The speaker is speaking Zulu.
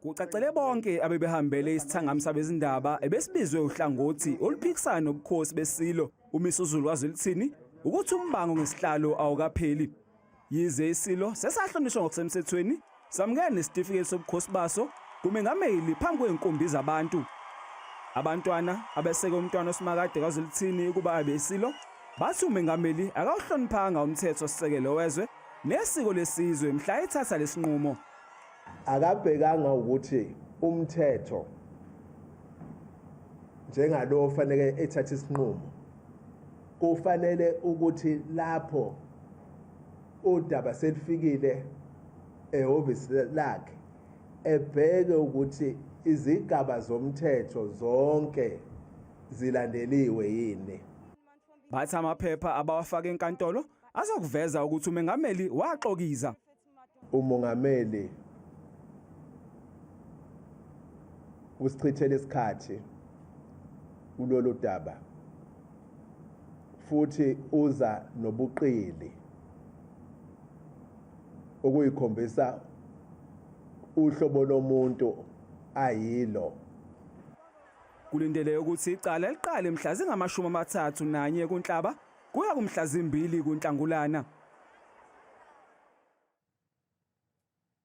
Kucacele bonke abebehambele isithangami sabezindaba ebesibizwe uhlangothi oluphikisana nobukhosi beSilo uMisuzulu kaZwelithini ukuthi umbango ngesihlalo awukapheli. Yize iSilo sesahlonishwa ngokusemthethweni, samukela nesitifiketi sobukhosi baso kumengameli phambi kwey'nkumbi zabantu. Abantwana abeseke uMntwana uSimakade kaZwelithini ukuba abe iSilo bathi umengameli akawuhloniphanga umthetho-sisekelo wezwe nesiko lesizwe mhla ethatha lesinqumo. Akabhekanga ukuthi umthetho njengalo ofanele ethathe isinqumo kufanele ukuthi lapho udaba selifikile ehhovisi lakhe ebheke ukuthi izigaba zomthetho zonke zilandeliwe yini. Bathi amaphepha abawafake enkantolo azokuveza ukuthi umengameli waxokiza. Umongameli usichithele isikhathi kulolu daba futhi uza nobuqili okuyikhombisa uhlobo lomuntu ayilo. Kulindeleke ukuthi icala liqale mhla zingamashumi amathathu nanye kuNhlaba kuya kumhla zimbili kuNhlangulana.